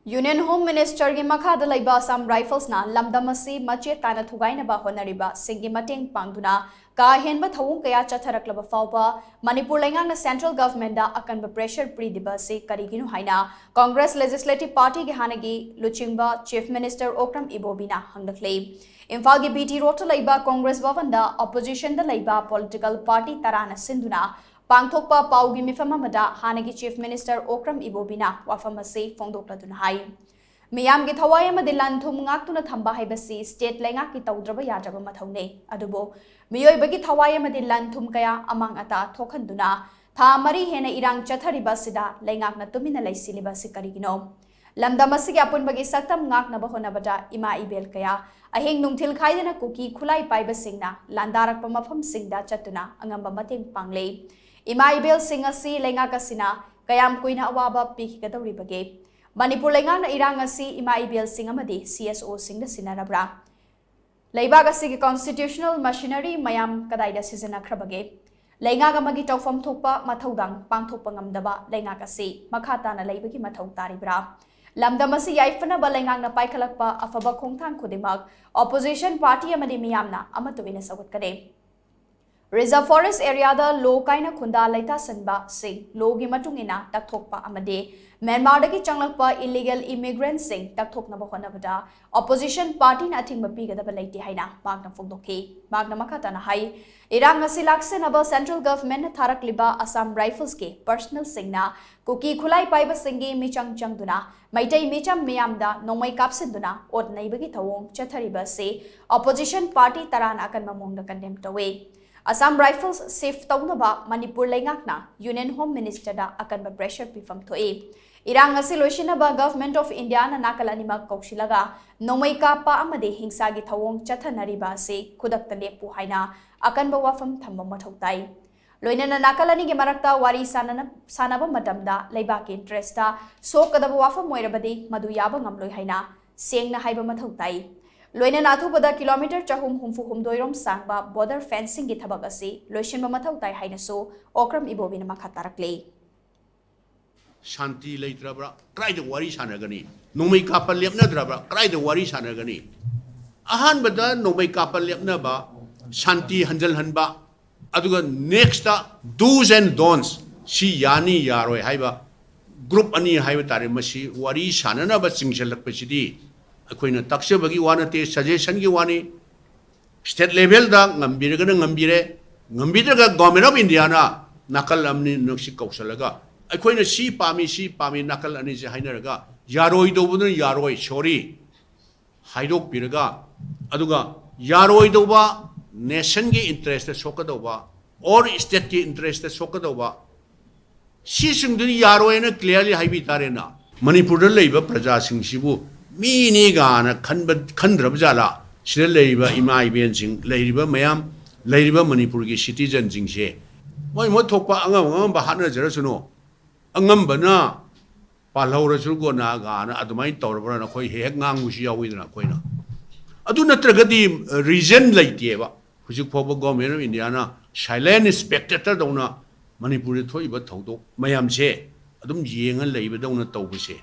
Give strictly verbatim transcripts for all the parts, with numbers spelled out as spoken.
Union Home Minister ꯒꯤ ꯃꯈꯥꯗ ꯂꯩꯕ Assam Rifles ꯅ ꯂꯝꯗꯝ ꯑꯁꯤ ꯃꯆꯦꯠ ꯇꯥꯅ ꯊꯨꯒꯥꯏꯅꯕ ꯍꯣꯠꯅꯔꯤꯕ ꯁꯤꯡꯒꯤ ꯃꯇꯦꯡ ꯄꯥꯡꯗꯨꯅ ꯀꯥ ꯍꯦꯟꯕ ꯊꯧꯑꯣꯡ ꯀꯌꯥ ꯆꯠꯊꯔꯛꯂꯕ ꯐꯥꯎꯕ ꯃꯅꯤꯄꯨꯔ ꯂꯩꯉꯥꯛꯅ Central Government ꯗ ꯑꯀꯟꯕ pressure ꯄꯤꯔꯤꯕ ꯑꯁꯤ ꯀꯔꯤꯒꯤꯅꯣ ꯍꯥꯏꯅ Congress Legislative Party ꯒꯤ ꯍꯥꯟꯅꯒꯤ ꯂꯨꯆꯤꯡꯕ Chief Minister Okram Ibobi ꯅ ꯍꯪꯂꯛꯂꯤ꯫ ꯏꯝꯐꯥꯜꯒꯤ B T Road ꯇ ꯂꯩꯕ Congress ꯚꯕꯟꯗ opposition ꯗ ꯂꯩꯕ political party ꯇꯔꯥꯅ ꯁꯤꯟꯗꯨꯅ ꯄꯥꯡꯊꯣꯛꯄ ꯄꯥꯎꯒꯤ ꯃꯤꯐꯝ ꯑꯃꯗ ꯍꯥꯟꯅꯒꯤ Chief Minister Okram Ibobi ꯅ ꯋꯥꯐꯝ ꯑꯁꯤ ꯐꯣꯡꯗꯣꯛꯂꯗꯨꯅ ꯍꯥꯏ, ꯃꯤꯌꯥꯝꯒꯤ ꯊꯋꯥꯏ ꯑꯃꯗꯤ ꯂꯟ ꯊꯨꯝ ꯉꯥꯛꯇꯨꯅ ꯊꯝꯕ ꯍꯥꯏꯕꯁꯤ state ꯂꯩꯉꯥꯛꯀꯤ ꯇꯧꯗ꯭ꯔꯕ ꯌꯥꯗ꯭ꯔꯕ ꯃꯊꯧꯅꯦ꯫ ꯑꯗꯨꯕꯨ ꯃꯤꯑꯣꯏꯕꯒꯤ ꯊꯋꯥꯏ ꯑꯃꯗꯤ ꯂꯟ ꯊꯨꯝ ꯀꯌꯥ ꯑꯃꯥꯡ ꯑꯇꯥ ꯊꯣꯛꯍꯟꯗꯨꯅ ꯊꯥ ꯃꯔꯤ ꯍꯦꯟꯅ ꯏꯔꯥꯡ ꯆꯠꯊꯔꯤꯕ ꯑꯁꯤꯗ ꯂꯩꯉꯥꯛꯅ ꯇꯨꯃꯤꯟꯅ ꯂꯩꯁꯤꯜꯂꯤꯕ ꯑꯁꯤ ꯀꯔꯤꯒꯤꯅꯣ? ꯂꯝꯗꯝ ꯑꯁꯤꯒꯤ ꯑꯄꯨꯟꯕꯒꯤ ꯁꯛꯇꯝ ꯉꯥꯛꯅꯕ ꯍꯣꯠꯅꯕꯗ ꯏꯃꯥ ꯏꯕꯦꯜ ꯀꯌꯥ ꯑꯍꯤꯡ ꯅꯨꯡꯊꯤꯜ ꯈꯥꯏꯗꯅ ꯀꯨꯀꯤ ꯈꯨꯠꯂꯥꯏ ꯄꯥꯏꯕꯁꯤꯡꯅ ꯂꯥꯟꯗꯥꯔꯛꯄ ꯃꯐꯝꯁꯤꯡꯗ ꯆꯠꯇꯨꯅ ꯑꯉꯝꯕ ꯃꯇꯦꯡ ꯄꯥꯡꯂꯤ꯫ ꯏꯃꯥ ꯏꯕꯦꯜꯁꯤꯡ ꯑꯁꯤ ꯂꯩꯉꯥꯛ ꯑꯁꯤꯅ ꯀꯌꯥꯝ ꯀꯨꯏꯅ ꯑꯋꯥꯕ ꯄꯤꯈꯤꯒꯗꯧꯔꯤꯕꯒꯦ? ꯃꯅꯤꯄꯨꯔ ꯂꯩꯉꯥꯛꯅ ꯏꯔꯥꯡ ꯑꯁꯤ ꯏꯃꯥ ꯏꯕꯦꯜꯁꯤꯡ ꯑꯃꯗꯤ C S O ꯁꯤꯡꯗ ꯁꯤꯟꯅꯔꯕ꯭ꯔꯥ? ꯂꯩꯕꯥꯛ ꯑꯁꯤꯒꯤ constitutional machinery ꯃꯌꯥꯝ ꯀꯗꯥꯏꯗ ꯁꯤꯖꯤꯟꯅꯈ꯭ꯔꯕꯒꯦ? ꯂꯩꯉꯥꯛ ꯑꯃꯒꯤ ꯇꯧꯐꯝ ꯊꯣꯛꯄ ꯃꯊꯧꯗꯥꯡ ꯄꯥꯡꯊꯣꯛꯄ ꯉꯝꯗꯕ ꯂꯩꯉꯥꯛ ꯑꯁꯤ ꯃꯈꯥ ꯇꯥꯅ ꯂꯩꯕꯒꯤ ꯃꯊꯧ ꯇꯥꯔꯤꯕ꯭ꯔꯥ? ꯂꯝꯗꯝ ꯑꯁꯤ ꯌꯥꯏꯐꯅꯕ ꯂꯩꯉꯥꯛꯅ ꯄꯥꯏꯈꯠꯂꯛꯄ ꯑꯐꯕ ꯈꯣꯡꯊꯥꯡ ꯈꯨꯗꯤꯡꯃꯛ opposition party ꯑꯃꯗꯤ ꯃꯤꯌꯥꯝꯅ ꯑꯃꯠꯇ ꯑꯣꯏꯅ ꯁꯧꯒꯠꯀꯅꯤ꯫ Reserve Forest area ꯗ law ꯀꯥꯏꯅ ꯈꯨꯟꯗꯥ ꯂꯩꯇꯥꯁꯟꯕꯁꯤꯡ law ꯒꯤ ꯃꯇꯨꯡ ꯏꯟꯅ ꯇꯛꯊꯣꯛꯄ ꯑꯃꯗꯤ ꯃ꯭ꯌꯥꯟꯃꯥꯔꯗꯒꯤ ꯆꯪꯂꯛꯄ illegal immigrant ꯁꯤꯡ ꯇꯛꯊꯣꯛꯅꯕ ꯍꯣꯠꯅꯕꯗ opposition party ꯅ ꯑꯊꯤꯡꯕ ꯄꯤꯒꯗꯕ ꯂꯩꯇꯦ ꯍꯥꯏꯅ ꯃꯍꯥꯛꯅ ꯐꯣꯡꯗꯣꯛꯈꯤ꯫ ꯃꯍꯥꯛꯅ ꯃꯈꯥ ꯇꯥꯅ ꯍꯥꯏ, ꯏꯔꯥꯡ ꯑꯁꯤ ꯂꯥꯛꯁꯤꯟꯅꯕ Central Government ꯅ ꯊꯥꯔꯛꯂꯤꯕ Assam Rifles ꯀꯤ personnel ꯁꯤꯡꯅ ꯀꯨꯀꯤ ꯈꯨꯠꯂꯥꯏ ꯄꯥꯏꯕꯁꯤꯡꯒꯤ ꯃꯤꯆꯪ ꯆꯪꯗꯨꯅ ꯃꯩꯇꯩ ꯃꯤꯆꯝ ꯃꯤꯌꯥꯝꯗ ꯅꯣꯡꯃꯩ ꯀꯥꯞꯁꯤꯟꯗꯨꯅ ꯑꯣꯠ ꯅꯩꯕꯒꯤ ꯊꯧꯑꯣꯡ ꯆꯠꯊꯔꯤꯕ ꯑꯁꯤ opposition party ꯇꯔꯥꯅ ꯑꯀꯟꯕ ꯃꯑꯣꯡꯗ condemn ꯇꯧꯏ꯫ Assam Rifles seize ꯇꯧꯅꯕ ꯃꯅꯤꯄꯨꯔ ꯂꯩꯉꯥꯛꯅ Union Home Minister ꯗ ꯑꯀꯟꯕ pressure ꯄꯤꯐꯝ ꯊꯣꯛꯏ꯫ ꯏꯔꯥꯡ ꯑꯁꯤ ꯂꯣꯏꯁꯤꯟꯅꯕ Government of India ꯅ ꯅꯥꯀꯜ ꯑꯅꯤꯃꯛ ꯀꯧꯁꯤꯜꯂꯒ ꯅꯣꯡꯃꯩ ꯀꯥꯞꯄ ꯑꯃꯗꯤ ꯍꯤꯡꯁꯥꯒꯤ ꯊꯧꯑꯣꯡ ꯆꯠꯊꯅꯔꯤꯕ ꯑꯁꯤ ꯈꯨꯗꯛꯇ ꯂꯦꯞꯄꯨ ꯍꯥꯏꯅ ꯑꯀꯟꯕ ꯋꯥꯐꯝ ꯊꯝꯕ ꯃꯊꯧ ꯇꯥꯏ꯫ ꯂꯣꯏꯅꯅ ꯅꯥꯀꯜ ꯑꯅꯤꯒꯤ ꯃꯔꯛꯇ ꯋꯥꯔꯤ ꯁꯥꯅꯅ-, ꯁꯥꯅꯕ ꯃꯇꯝꯗ ꯂꯩꯕꯥꯛꯀꯤ interest ꯇ ꯁꯣꯛꯀꯗꯕ ꯋꯥꯐꯝ ꯑꯣꯏꯔꯕꯗꯤ ꯃꯗꯨ ꯌꯥꯕ ꯉꯝꯂꯣꯏ ꯍꯥꯏꯅ ꯁꯦꯡꯅ ꯍꯥꯏꯕ ꯃꯊꯧ ꯇꯥꯏ꯫ ꯂꯣꯏꯅꯅ ꯑꯊꯨꯕꯗ kilometre ꯆꯍꯨꯝ ꯍꯨꯝꯐꯨ ꯍꯨꯝꯗꯣꯏ ꯔꯣꯝ ꯁꯥꯡꯕ border fencing ꯒꯤ ꯊꯕꯛ ꯑꯁꯤ ꯂꯣꯏꯁꯤꯟꯕ ꯃꯊꯧ ꯇꯥꯏ ꯍꯥꯏꯅꯁꯨ ꯑꯣꯀ꯭ꯔꯝ ꯏꯕꯣꯕꯤꯅ ꯃꯈꯥ ꯇꯥꯔꯛꯂꯤ꯫ ꯁꯥꯟꯇꯤ ꯂꯩꯇ꯭ꯔꯕ꯭ꯔꯥ? ꯀꯗꯥꯏꯗ ꯋꯥꯔꯤ ꯁꯥꯟꯅꯒꯅꯤ? ꯅꯣꯡꯃꯩ ꯀꯥꯞꯄ ꯂꯦꯞꯅꯗ꯭ꯔꯕ꯭ꯔꯥ? ꯀꯗꯥꯏꯗ ꯋꯥꯔꯤ ꯁꯥꯟꯅꯒꯅꯤ? ꯑꯍꯥꯟꯕꯗ ꯅꯣꯡꯃꯩ ꯀꯥꯞꯄ ꯂꯦꯞꯅꯕ, ꯁꯥꯟꯇꯤ ꯍꯟꯖꯜꯍꯟꯕ, ꯑꯗꯨꯒ next do's and don'ts, ꯁꯤ ꯌꯥꯅꯤ ꯌꯥꯔꯣꯏ ꯍꯥꯏꯕ group ꯑꯅꯤ ꯍꯥꯏꯕ ꯇꯥꯔꯦ, ꯃꯁꯤ ꯋꯥꯔꯤ ꯁꯥꯟꯅꯅꯕ ꯆꯤꯡꯁꯤꯜꯂꯛꯄꯁꯤꯗꯤ ꯑꯩꯈꯣꯏꯅ ꯇꯥꯛꯆꯕꯒꯤ ꯋꯥ ꯅꯠꯇꯦ, suggestionꯒꯤ ꯋꯥꯅꯤ꯫ State levelꯗ ꯉꯝꯕꯤꯔꯒꯅ ꯉꯝꯕꯤꯔꯦ, ꯉꯝꯕꯤꯗ꯭ꯔꯒ Government of Indiaꯅ ꯅꯥꯀꯜ ꯑꯃꯅꯤ ꯅꯛꯁꯤ ꯀꯧꯁꯜꯂꯒ ꯑꯩꯈꯣꯏꯅ ꯁꯤ ꯄꯥꯝꯃꯤ, ꯁꯤ ꯄꯥꯝꯃꯤ, ꯅꯥꯀꯜ ꯑꯅꯤꯁꯦ ꯍꯥꯏꯅꯔꯒ ꯌꯥꯔꯣꯏꯗꯧꯕꯗꯨꯅ ꯌꯥꯔꯣꯏ, sorry ꯍꯥꯏꯗꯣꯛꯄꯤꯔꯒ, ꯑꯗꯨꯒ ꯌꯥꯔꯣꯏꯗꯧꯕ nationꯒꯤ interestꯇ ꯁꯣꯛꯀꯗꯧꯕ or stateꯀꯤ interestꯇ ꯁꯣꯛꯀꯗꯧꯕ, ꯁꯤꯁꯤꯡꯗꯨꯗꯤ ꯌꯥꯔꯣꯏꯅ clearly ꯍꯥꯏꯕꯤ ꯇꯥꯔꯦꯅ꯫ ꯃꯅꯤꯄꯨꯔꯗ ꯂꯩꯕ ꯄ꯭ꯔꯖꯥꯁꯤꯡꯁꯤꯕꯨ ꯃꯤꯅꯤ ꯀꯥꯏꯅ ꯈꯟꯕ, ꯈꯟꯗ꯭ꯔꯕ ꯖꯥꯠꯂꯥ? ꯁꯤꯗ ꯂꯩꯔꯤꯕ ꯏꯃꯥ ꯏꯕꯦꯟꯁꯤꯡ, ꯂꯩꯔꯤꯕ ꯃꯌꯥꯝ, ꯂꯩꯔꯤꯕ ꯃꯅꯤꯄꯨꯔꯒꯤ citizenꯁꯤꯡꯁꯦ ꯃꯣꯏ ꯃꯣꯏ ꯊꯣꯛꯄ ꯑꯉꯝ ꯑꯉꯝꯕ ꯍꯥꯠꯅꯖꯔꯁꯅꯨ꯫ ꯑꯉꯝꯕꯅ ꯄꯥꯜꯍꯧꯔꯁꯨ ꯀꯣꯟꯅ ꯀꯥꯏꯅ ꯑꯗꯨꯃꯥꯏꯅ ꯇꯧꯔꯕ꯭ꯔꯥꯅ ꯑꯩꯈꯣꯏ ꯍꯦꯛ ꯍꯦꯛ ꯉꯥꯡꯕꯁꯨ ꯌꯥꯎꯋꯤꯗꯅ ꯑꯩꯈꯣꯏꯅ꯫ ꯑꯗꯨ ꯅꯠꯇ꯭ꯔꯒꯗꯤ reason ꯂꯩꯇꯦꯕ꯫ ꯍꯧꯖꯤꯛ ꯐꯥꯎꯕ Government of Indiaꯅ silent spectatorꯗꯧꯅ ꯃꯅꯤꯄꯨꯔꯗ ꯊꯣꯛꯏꯕ ꯊꯧꯗꯣꯛ ꯃꯌꯥꯝꯁꯦ ꯑꯗꯨꯝ ꯌꯦꯡꯉ ꯂꯩꯕꯗꯧꯅ ꯇꯧꯕꯁꯦ꯫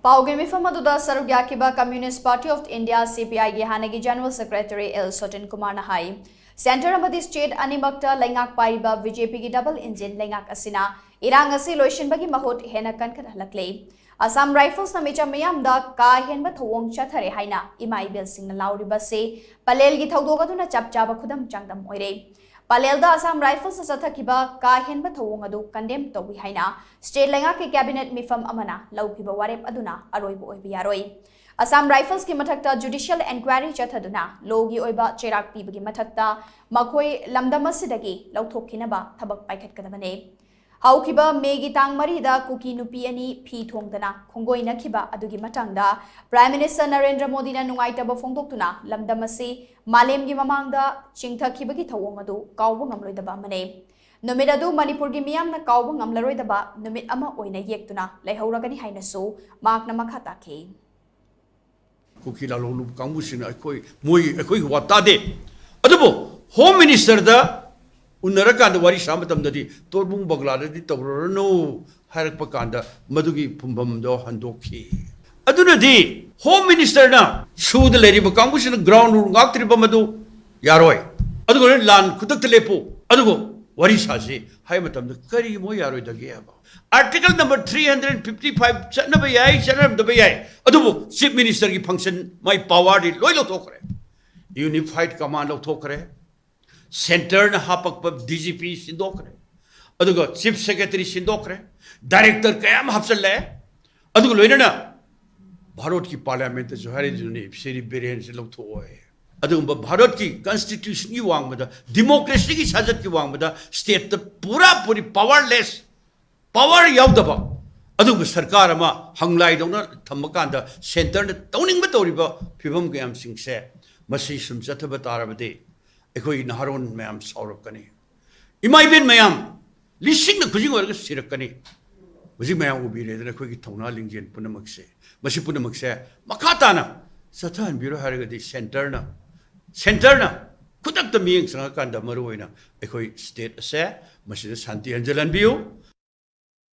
ꯄꯥꯎꯒꯤ ꯃꯤꯐꯝ ꯑꯗꯨꯗ ꯁꯔꯨꯛ ꯌꯥꯈꯤꯕ Communist Party of India, CPIꯒꯤ ꯍꯥꯟꯅꯒꯤ General Secretary ꯑꯦꯜ ꯁꯣꯇꯤꯟ ꯀꯨꯃꯥꯔꯅ ꯍꯥꯏ, Centre ꯑꯃꯗꯤ State ꯑꯅꯤꯃꯛꯇ ꯂꯩꯉꯥꯛ ꯄꯥꯏꯔꯤꯕ BJPꯒꯤ double engine ꯂꯩꯉꯥꯛ ꯑꯁꯤꯅ ꯏꯔꯥꯡ ꯑꯁꯤ ꯂꯣꯏꯁꯤꯟꯕꯒꯤ ꯃꯍꯨꯠ ꯍꯦꯟꯅ ꯀꯟꯈꯠꯍꯜꯂꯛꯂꯦ꯫ ꯑꯁꯥꯝ Riflesꯅ ꯃꯤꯆꯝ ꯃꯤꯌꯥꯝꯗ ꯀꯥ ꯍꯦꯟꯕ ꯊꯧꯑꯣꯡ ꯆꯠꯊꯔꯦ ꯍꯥꯏꯅ ꯏꯃꯥ ꯏꯕꯦꯜꯁꯤꯡꯅ ꯂꯥꯎꯔꯤꯕ ꯑꯁꯤ ꯄꯂꯦꯜꯒꯤ ꯊꯧꯗꯣꯛ ꯑꯗꯨꯅ ꯆꯞ ꯆꯥꯕ ꯈꯨꯗꯝ ꯆꯥꯡꯗꯝ ꯑꯣꯏꯔꯦ꯫ ꯄꯂꯦꯜꯗ Assam Riflesꯅ ꯆꯠꯊꯈꯤꯕ ꯀꯥ ꯍꯦꯟꯕ ꯊꯧꯑꯣꯡ ꯑꯗꯨ condemn ꯇꯧꯏ ꯍꯥꯏꯅ state ꯂꯩꯉꯥꯛꯀꯤ cabinet ꯃꯤꯐꯝ ꯑꯃꯅ ꯂꯧꯈꯤꯕ ꯋꯥꯔꯦꯞ ꯑꯗꯨꯅ ꯑꯔꯣꯏꯕ ꯑꯣꯏꯕ ꯌꯥꯔꯣꯏ꯫ Assam Riflesꯀꯤ ꯃꯊꯛꯇ judicial enquiry ꯆꯠꯊꯗꯨꯅ lawꯒꯤ ꯑꯣꯏꯕ ꯆꯩꯔꯥꯛ ꯄꯤꯕꯒꯤ ꯃꯊꯛꯇ ꯃꯈꯣꯏ ꯂꯝꯗꯝ ꯑꯁꯤꯗꯒꯤ ꯂꯧꯊꯣꯛꯈꯤꯅꯕ ꯊꯕꯛ ꯄꯥꯏꯈꯠꯀꯗꯕꯅꯤ꯫ ꯍꯧꯈꯤꯕ Mayꯒꯤ ꯇꯥꯡ ꯃꯔꯤꯗ ꯀꯨꯀꯤ ꯅꯨꯄꯤ ꯑꯅꯤ ꯐꯤ ꯊꯣꯡꯗꯅ ꯈꯣꯡꯒꯣꯏꯅꯈꯤꯕ ꯑꯗꯨꯒꯤ ꯃꯇꯥꯡꯗ Prime Minister ꯅꯔꯦꯟꯗ꯭ꯔ ꯃꯣꯗꯤꯅ ꯅꯨꯡꯉꯥꯏꯇꯕ ꯐꯣꯡꯗꯣꯛꯇꯨꯅ ꯂꯝꯗꯝ ꯑꯁꯤ ꯃꯥꯂꯦꯝꯒꯤ ꯃꯃꯥꯡꯗ ꯆꯤꯡꯊꯈꯤꯕꯒꯤ ꯊꯧꯑꯣꯡ ꯑꯗꯨ ꯀꯥꯎꯕ ꯉꯝꯂꯣꯏꯗꯕ ꯑꯃꯅꯤ꯫ ꯅꯨꯃꯤꯠ ꯑꯗꯨ ꯃꯅꯤꯄꯨꯔꯒꯤ ꯃꯤꯌꯥꯝꯅ ꯀꯥꯎꯕ ꯉꯝꯂꯔꯣꯏꯗꯕ ꯅꯨꯃꯤꯠ ꯑꯃ ꯑꯣꯏꯅ ꯌꯦꯛꯇꯨꯅ ꯂꯩꯍꯧꯔꯒꯅꯤ ꯍꯥꯏꯅꯁꯨ ꯃꯍꯥꯛꯅ ꯃꯈꯥ ꯇꯥꯈꯤ꯫ ꯀꯨꯀꯤ ꯂꯥꯂꯣꯡ ꯀꯥꯡꯕꯨꯁꯤꯅ ꯑꯩꯈꯣꯏ, ꯃꯣꯏ, ꯑꯩꯈꯣꯏꯒꯤ ꯋꯥ ꯇꯥꯗꯦ꯫ ꯑꯗꯨꯕꯨ Home Ministerꯗ ꯎꯅꯔꯀꯥꯟꯗ ꯋꯥꯔꯤ ꯁꯥꯕ ꯃꯇꯝꯗꯗꯤ ꯇꯣꯔꯕꯨꯡ ꯕꯪꯒ꯭ꯂꯥꯗꯗꯤ ꯇꯧꯔꯨꯔꯅꯨ ꯍꯥꯏꯔꯛꯄ ꯀꯥꯟꯗ ꯃꯗꯨꯒꯤ ꯐꯨꯝꯐꯝꯗꯣ ꯍꯟꯗꯣꯛꯈꯤ꯫ ꯑꯗꯨꯅꯗꯤ ꯍꯣꯝ ꯃꯤꯅꯤꯁꯇꯔꯅ ꯁꯨꯗ ꯂꯩꯔꯤꯕ ꯀꯥꯡꯕꯨꯁꯤꯅ ꯒ꯭ꯔꯥꯎꯟ ꯔꯨꯜ ꯉꯥꯛꯇ꯭ꯔꯤꯕ ꯃꯗꯨ ꯌꯥꯔꯣꯏ꯫ ꯑꯗꯨꯒ ꯂꯥꯟ ꯈꯨꯗꯛꯇ ꯂꯦꯞꯄꯨ, ꯑꯗꯨꯒ ꯋꯥꯔꯤ ꯁꯥꯁꯤ ꯍꯥꯏ ꯃꯇꯝꯗ ꯀꯔꯤ ꯃꯣꯏ ꯌꯥꯔꯣꯏꯗꯒꯦ ꯍꯥꯏꯕ? Article number three hundred fifty five ꯆꯠꯅꯕ ꯌꯥꯏ, ꯆꯠꯅꯔꯝꯗꯕ ꯌꯥꯏ, ꯑꯗꯨꯕꯨ ꯆꯤꯐ ꯃꯤꯅꯤꯁꯇꯔꯒꯤ ꯐꯪꯁꯟ, ꯃꯥꯏ ꯄꯋꯥꯔꯗꯤ ꯂꯣꯏ ꯂꯧꯊꯣꯛꯈ꯭ꯔꯦ꯫ ꯌꯨꯅꯤꯐꯥꯏꯠ ꯀꯃꯥꯟ ꯂꯧꯊꯣꯛꯈ꯭ꯔꯦ꯫ ꯁꯦꯟꯇꯔꯅ ꯍꯥꯞꯄꯛꯄ ꯗꯤ ꯖꯤ ꯄꯤ ꯁꯤꯟꯗꯣꯛꯈ꯭ꯔꯦ꯫ ꯑꯗꯨꯒ ꯆꯤꯐ ꯁꯦꯀ꯭ꯔꯦꯇꯔꯤ ꯁꯤꯟꯗꯣꯛꯈ꯭ꯔꯦ꯫ ꯗꯥꯏꯔꯦꯛꯇꯔ ꯀꯌꯥ ꯑꯃ ꯍꯥꯞꯆꯜꯂꯦ꯫ ꯑꯗꯨꯒ ꯂꯣꯏꯅꯅ ꯚꯥꯔꯠꯀꯤ ꯄꯥꯔꯂꯤꯌꯥꯃꯦꯟꯇꯁꯨ ꯍꯥꯏꯔꯤꯗꯨꯅꯤ, ꯁꯤꯔꯤ ꯕꯤꯔꯦꯟꯁꯤ ꯂꯧꯊꯣꯛꯑꯣ꯫ ꯑꯗꯨꯒꯨꯝꯕ ꯚꯥꯔꯠꯀꯤ ꯀꯟꯁꯇꯤꯇ꯭ꯌꯨꯁꯟꯒꯤ ꯋꯥꯡꯃꯗ, ꯗꯤꯃꯣꯀ꯭ꯔꯦꯁꯤꯒꯤ ꯁꯥꯖꯠꯀꯤ ꯋꯥꯡꯃꯗ ꯁ꯭ꯇꯦꯠꯇ ꯄꯨꯔꯥ ꯄꯨꯔꯤ ꯄꯋꯥꯔꯂꯦꯁ, ꯄꯋꯥꯔ ꯌꯥꯎꯗꯕ ꯑꯗꯨꯒꯨꯝꯕ ꯁꯔꯀꯥꯔ ꯑꯃ ꯍꯪꯂꯥꯏꯗꯧꯅ ꯊꯝꯃꯀꯥꯟꯗ ꯁꯦꯟꯇꯔꯅ ꯇꯧꯅꯤꯡꯕ ꯇꯧꯔꯤꯕ ꯐꯤꯕꯝ ꯀꯌꯥꯝꯁꯤꯡꯁꯦ, ꯃꯁꯤ ꯁꯨꯝ ꯆꯠꯊꯕ ꯇꯥꯔꯕꯗꯤ ꯑꯩꯈꯣꯏꯒꯤ ꯅꯍꯥꯔꯣꯟ ꯃꯌꯥꯝ ꯁꯥꯎꯔꯛꯀꯅꯤ꯫ ꯏꯃꯥ ꯏꯕꯦꯟ ꯃꯌꯥꯝ ꯂꯤꯁꯤꯡꯅ ꯈꯨꯖꯤꯡ ꯑꯣꯏꯔꯒ ꯁꯤꯔꯛꯀꯅꯤ꯫ ꯍꯧꯖꯤꯛ ꯃꯌꯥꯝ ꯎꯕꯤꯔꯦꯗꯅ ꯑꯩꯈꯣꯏꯒꯤ ꯊꯧꯅꯥ ꯂꯤꯡꯖꯦꯜ ꯄꯨꯝꯅꯃꯛꯁꯦ, ꯃꯁꯤ ꯄꯨꯝꯅꯃꯛꯁꯦ ꯃꯈꯥ ꯇꯥꯅ ꯆꯠꯊꯍꯟꯕꯤꯔꯣꯏ ꯍꯥꯏꯔꯒꯗꯤ ꯁꯦꯟꯇꯔꯅ, ꯁꯦꯟꯇꯔꯅ ꯈꯨꯗꯛꯇ ꯃꯤꯠꯌꯦꯡ ꯆꯪꯉꯀꯥꯟꯗ ꯃꯔꯨꯑꯣꯏꯅ ꯑꯩꯈꯣꯏ ꯁ꯭ꯇꯦꯠ ꯑꯁꯦ ꯃꯁꯤꯗ ꯁꯥꯟꯇꯤ ꯍꯟꯖꯤꯜꯍꯟꯕꯤꯌꯨ꯫